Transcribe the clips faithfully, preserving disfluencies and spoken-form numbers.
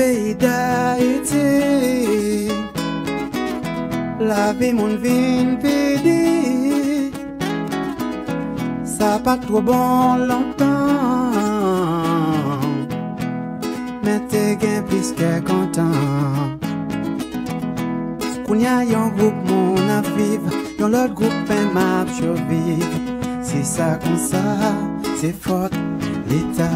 Peyi Dayiti, lavi moun vin pi di. Sa pa t twò bon lontan, men te gen plis kè kontan. Kounye a, yon gwoup moun ap viv, yon lòt gwoup menm ap swiviv. Se sa konsa, se fòt Leta.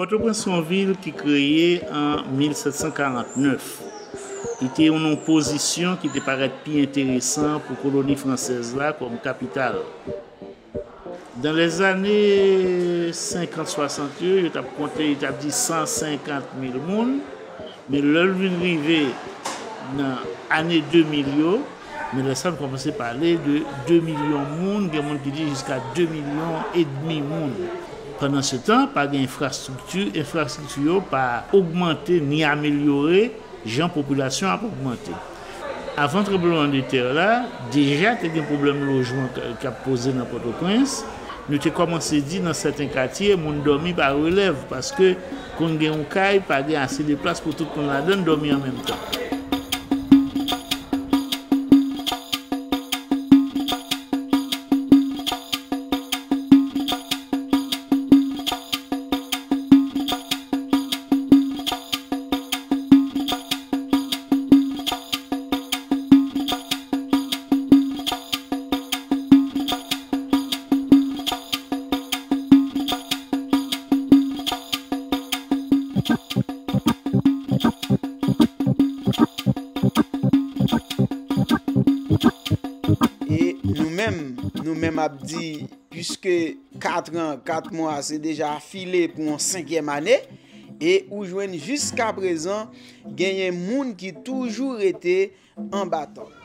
Pòtoprens se yon vil ki kreye an mil sèt san karant nèf. Li te yon, yon pozisyon ki te parèt pi enteresan pou koloni fransèz la kòm kapital. Dans les années cinquante soixante yo, yo t ap konte, yo t ap di san senkant mil moun, men lè l vin rive nan ane de mil yo, men lè sa nou kòmanse pale de de milyon moun, gen moun ki di jiska de milyon edmi moun. Pandansetan, pa gen enfrastrikti, enfrastrikti yo pa ogmante ni amelyore jan popilasyon ap ogmante. Avan tranblemanntè la, deja te gen pwoblèm lojman k-, k ap poze nan Pòtoprens. Nou te kòmanse di nan sèten katye, moun dòmi pa relèv, paske konn gen yon kay, pa gen ase de plas pou tout moun ladan l dòmi an menm tan. E nou menm, nou menm ap di, piske kat an, kat mwa, se deja file pou yon senkyèm ane, e ou jwenn jiskaprezan, genyen moun ki toujou rete anba tant.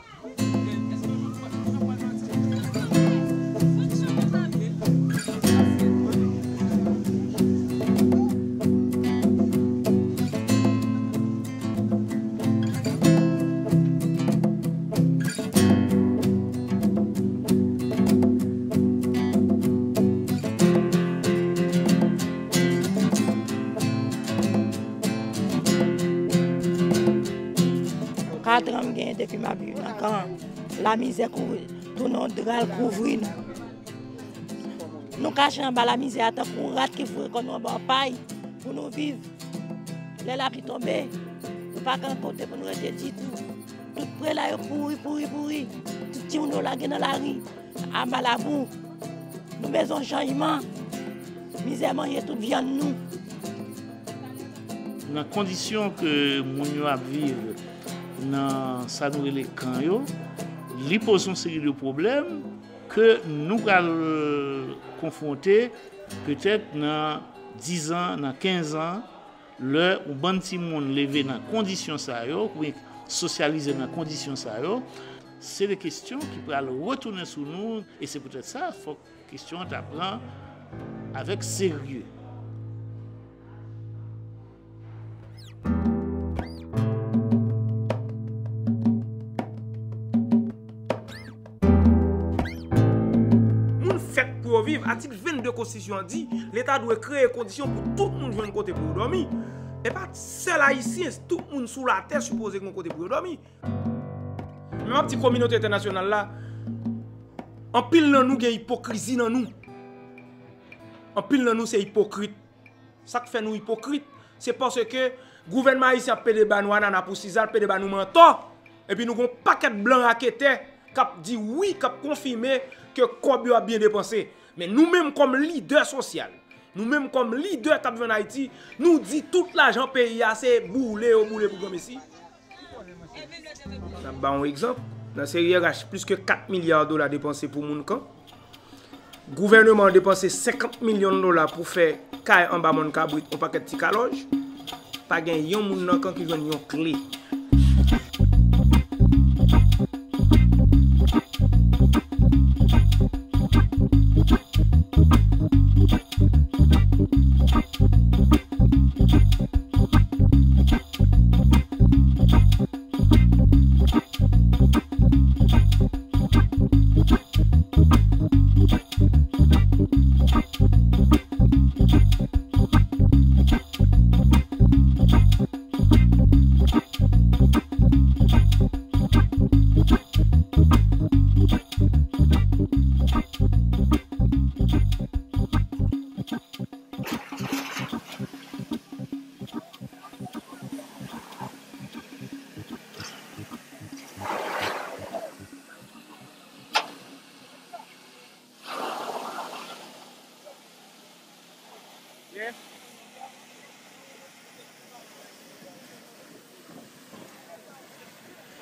Katran m genyen depi m ap viv nan kan an. Lamizè kouvri, tounen yon dra l kouvri nou. Nou kache anba lamizè a tankou rat ki foure kò nou anba yon pay pou nou viv. Lè lapli tonbe, nou pa gen kote pou nou rete ditou. Tout prela yo pouri, pouri, pouri. Tout timoun yo lage nan lari, anba labou. Nou bezwen chanjman. Mizè manje tout vyann nou. Nan kondisyon ke moun yo ap viv nan sa nou rele kan yo, li poze yon seri de pwoblèm ke nou pral konfwonte petèt nan diz an, nan kenz an, lè yon bann timoun leve nan kondisyon sa yo, oubyen sosyalize nan kondisyon sa yo, se de kesyon ki pral retounen sou nou, e se poutèt sa, fòk kesyon an ta pran avèk serye. Moun fèt pou yo viv. Atik vennde konstitisyon an di, Leta dwe kreye kondisyon pou tout moun jwenn kote pou yo dòmi. E pa sèl Ayisyen, tout moun sou latè sipoze gen yon kote pou yo dòmi. Men m ap di kominote entènasyonal la, anpil nan nou gen ipokrizi nan nou. Anpil nan nou se ipokrit. Sa k fè nou ipokrit, se paske gouvènman ayisyen ap pede ba nou anana pou siza, l pede ba nou mantò, epi nou gen yon pakèt blan raketè k ap di wi, k ap konfime ke kòb yo ap byen depanse. Men nou menm kòm lidè sosyal, nou menm kòm lidè k ap viv ann Ayiti, nou di tout lajan peyi a se boule yo boule pou granmesi. N ap ba w yon egzanp. Nan seri R H, plis ke kat milya dola depanse pou moun kan. Gouvèneman an depanse senkant milyon dola pou fè kay anba mòn kabrit yon pakèt ti kalòj. Pa gen yon moun nan kan ki jwenn yon kle.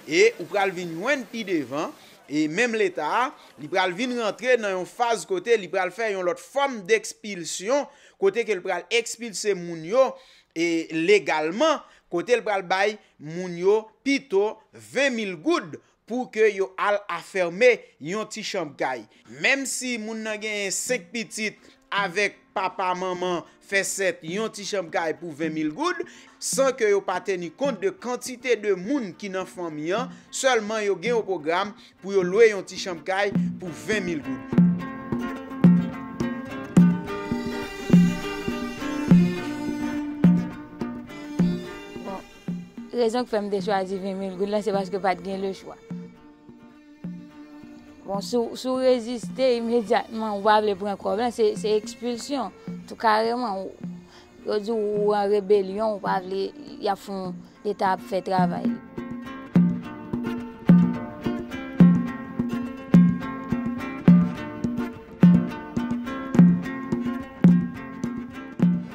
E ou pral vin jwenn pi devan, e menm Leta a, li pral vin rantre nan yon faz kote li pral fè yon lòt fòm dekspilsyon, kote ke l pral ekspilse moun yo, e legalman, kote l pral bay moun yo pito ven mil goud pou ke yo al afème yon ti chanm kay. Menm si moun nan genyen senk pitit avèk papa, manman, fè sèt, yon ti chanm kay pou ven mil goud, san ke yo pa teni kont de kantite de moun ki nan fanmi an, sèlman yo gen yon pwogram pou yo lwe yon ti chanm kay pou ven mil goud. Bon, rezon k fè m te chwazi ven mil goud lan, se paske pa t gen lechwa. Bon, si w, si w reziste imedyatman, ou pa vle pran kòb lan, se, se ekspilsyon, tou kareman. Ou, yo di w ou an rebelyon, ou pa vle, y ap fè w, Leta ap fè travay li.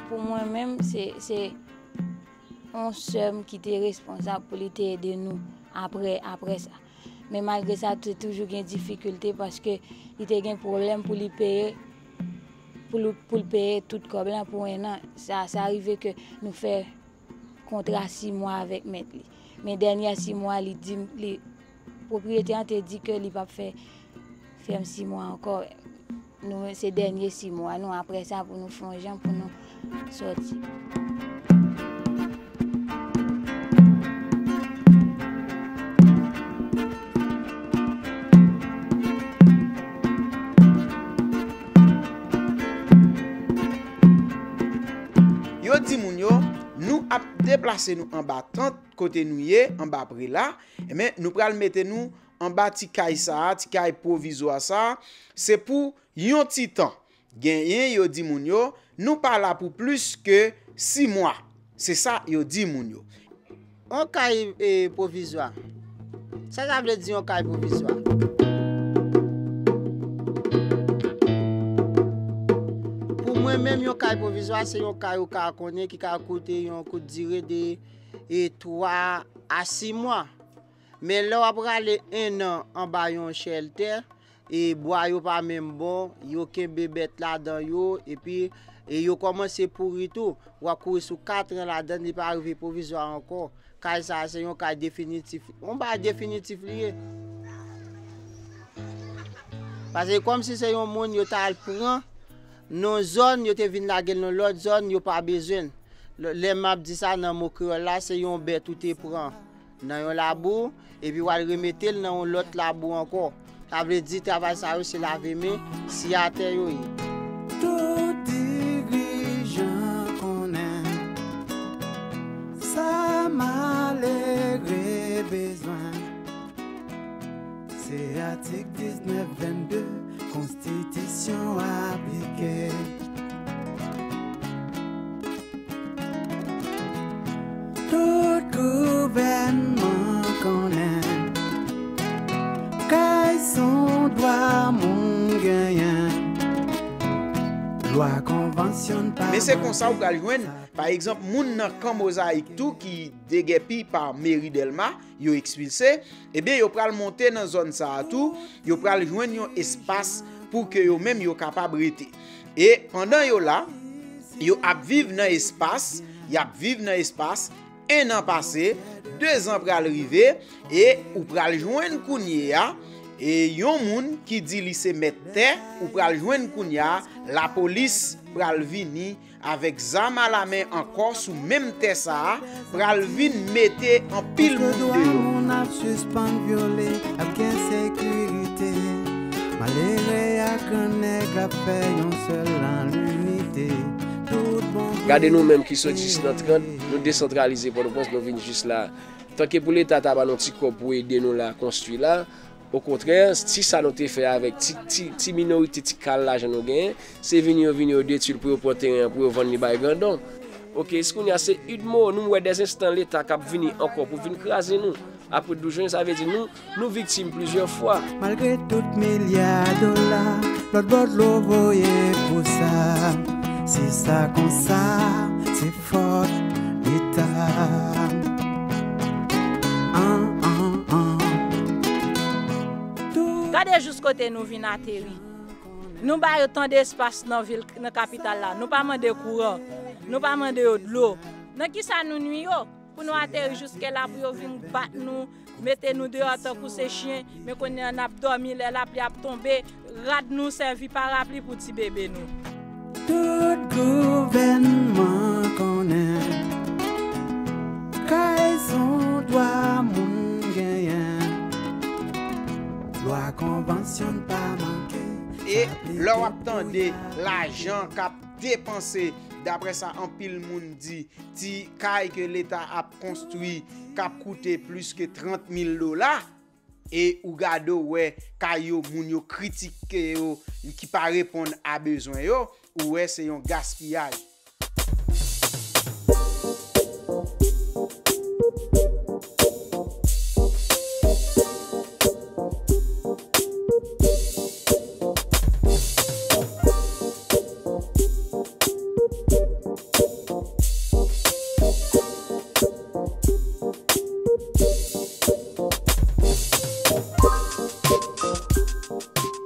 Pou mwen menm, se, se yon sè m ki te responsab pou li te ede nou apre, apre sa. Men malgre sa, te toujou gen difikilte paske li te gen pwoblèm pou li peye, pou li, pou l peye tout kòb lan pou en an. Sa, sa rive ke nou fè kontra sis mwa avèk mèt li. Men dènyè sis mwa, li di m, li, pwopriyetè an te di ke li p ap fè fè m sis mwa ankò. Nou, se dènye sis mwa nou, apre sa pou nou fè yon jan pou nou sòti. Yo di moun yo, nou ap deplase nou anba tant kote nou ye, anba pre la, enben, nou pral mete nou anba ti kay sa a, ti kay pwovizwa sa a, se pou yon ti tan. Genyen yo di moun yo, nou pa la pou plis ke sis mwa. Se sa yo di moun yo. Yon kay e, pwovizwa. Sa sa vle di yon kay pwovizwa? Pou mwen menm, yon kay pwovizwa se yon kay ou ka konnen ki ka koute yon kout dire de e, twa a sis mwa. Men lè w ap rale en an anba yon chèltè, e bwa yo pa menm bon, yo kenbe bèt ladan yo, epi e yo kòmanse pouri tou. W ap kouri sou katran ladan, li pa rive pwovizwa ankò. Kay sa a se yon kay definitif. Yon bagay definitif li ye. Paske kòmsi se yon moun yo t al pran nan yon zòn, yo te vin lage l nan lòt zòn, yo pa bezwen l. Lè m ap di sa nan mo kreyòl la, se yon bèt ou te pran nan yon labou, epi w al remete l nan yon lòt labou ankò. Sa vle di travay sa yo se lave men, si atè yo ye. Tout dirijan konnen sa malere bezwen. Se atik diznèf vennde konstitisyon aplike. Tout gouvènman konnen kay se yon dwa moun genyen. Lwa konvansyon pa. Men se konsa ou pral jwenn, pa egzanp, moun nan Kan Mozayik tou ki degèpi pa meri Dèlma, yo ekspilse, ebyen yo pral monte nan zòn sa a tou, yo pral jwenn yon espas pou ke yo menm yo kapab rete. E pandan yo la, yo ap viv nan espas, y ap viv nan espas, en an pase, de zan pral rive, e ou pral jwenn kounye a, e yon moun ki di li se mèt tè, ou pral jwenn kounye a, lapolis pral vini avèk zam alamen ankò sou menm tè sa a, pral vin mete anpil moun deyò. Dwa moun ap sispann vyole, ap gen sekirite. Malere ak gran nèg ap fè yon sèl nan linite. Tout bon. Gade nou menm ki sot jis nan trant, nou desantralize Pòtoprens, nou vin jis la. Tanke pou Leta ta ba nou ti kòb pou ede nou la konstwi la, okontrè, ti sa nou te fè avèk ti, ti, ti minorite, ti kal lajan nou genyen, se vini yo vini yo detwi l pou yo pran teren an, pou yo vann li bay grandon. Oke, si kounye a se Udmo, nou wè dèzenstan Leta k ap vini ankò pou vin kraze nou. Apre douz jen, sa vle di nou, nou viktim plizyè fwa. Malgre tout milya dola, lòt bò dlo voye pou sa. Se sa konsa, se fòt Leta. An, an, an. Gade jis kote nou vin ateri. Nou ba yo tan de espas nan vil, nan kapital la. Nou pa mande kouran. Nou pa mande yo dlo. Nan kisa nou nwi yo? Pou nou ateri jiske la, pou yo vin bat nou, mete nou deyò tankou se chen, men kounye a n ap dòmi, lè lapli ap tonbe, rad nou sèvi parapli pou ti bebe nou. Tout gouvènman konnen kay se yon dwa moun genyen. Lwa konvansyon pa manke. E lè w ap tande lajan k ap depanse, daprè sa anpil moun di, ti kay ke Leta ap konstwi k ap koute plis ke trant mil dola, e ou gade w wè kay yo, moun yo kritike yo, ki pa reponn a bezwen yo, ou wè se yon gaspiyaj.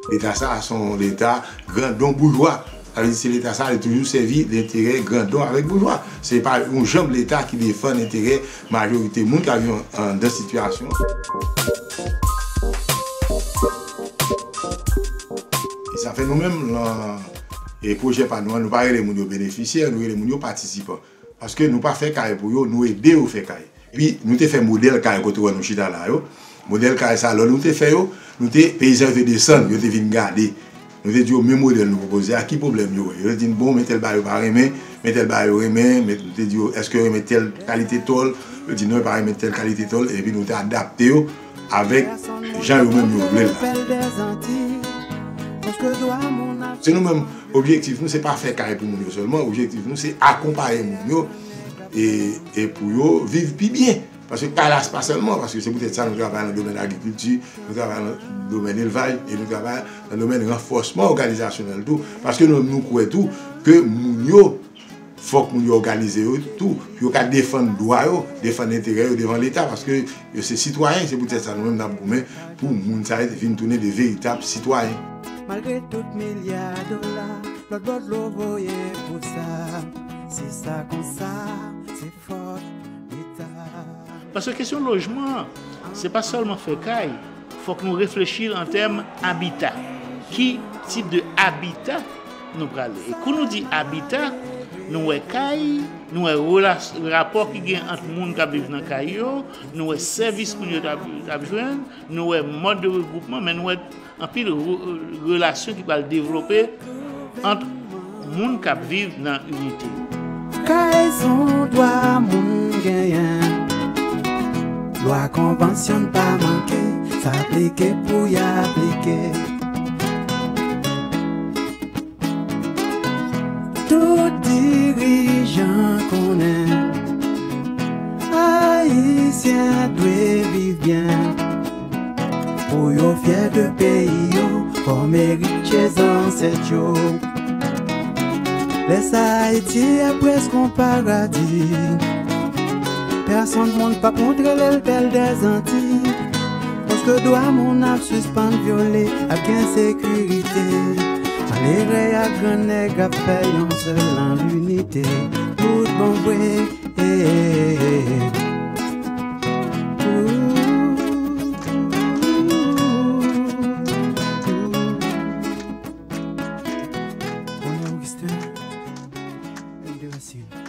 Leta sa a se yon leta grandon boujwa. Sa vle di se Leta sa a, li toujou sèvi lenterè grandon avèk boujwa. Se pa yon janm Leta ki defann enterè majorite moun k ap viv anndan sitiyasyon. E sa fè nou menm, lan, e pwojè pa nou an, nou pa rele moun yo benefisyè, nou rele moun yo patisipan. Paske nou pa fè kay pou yo, nou ede yo fè kay. Epi, nou te fè modèl kay kote w wè nou chita la yo. Modèl kay sa, lè nou te fè yo, nou te, peyizan yo te desann, yo te vin gade. Nou te di yo, men modèl nou pwopoze a, ki pwoblèm yo wè? Yo te di n, bon, men tèl bagay yo pa renmen, men tèl bagay yo renmen, men nou te di yo, èske yo renmen tèl kalite tòl? Yo di non, yo pa renmen tèl kalite tòl, epi nou te adapte yo avèk jan yo menm yo vle l la. Se nou menm, objektif nou, se pa fè kay pou moun yo sèlman, objektif nou, se akonpaye moun yo e, e pou yo viv pi byen. Paske kay la, se pa sèlman, paske se poutèt sa nou travay nan domèn agrikilti, nou travay nan domèn elvaj e nou travay nan domèn ranfòsman òganizasyonèl tou. Paske nou menm, nou kwè tou ke moun yo, fòk moun yo òganize yo tou, pou yo ka defann dwa yo, defann enterè yo devan Leta, paske yo se sitwayen, se poutèt sa nou menm n ap goumen pou moun sa yo vin tounen de veritab sitwayen. Malgre tout milya dola, lòt bò dlo voye pou sa, se sa konsa, se fòt Leta. Paske kesyon lojman an, se pa sèlman fè kay, fòk nou reflechi l an tèm abita. Ki tip de abita nou prale? E kou nou di abita, nou wè kay, nou wè relas-, rapò ki gen ant moun k ap viv nan kay yo, nou wè sèvis moun yo t ap, t ap jwenn, nou wè mòd de regwoupman, men nou wè anpil re-, relasyon ki pral devlope ant moun k ap viv nan inite yo. Kay se yon dwa moun genyen. Lwa konvansyon pa manke, sa aplike pou y aplike. Tout dirijan konnen Ayisyen dwe viv byen. Pou yo fyè de peyi yo, kòm eritye zansèt yo. Lè sa Ayiti ap prèske yon paradi. Pèsonn moun p ap montre l bèl dèzanti. Paske dwa moun ap sispann vyole, ap gen sekirite. Malere ak grannèg ap fè yon sèl nan linite. Tout bon vre. René Augustin, L de Racine.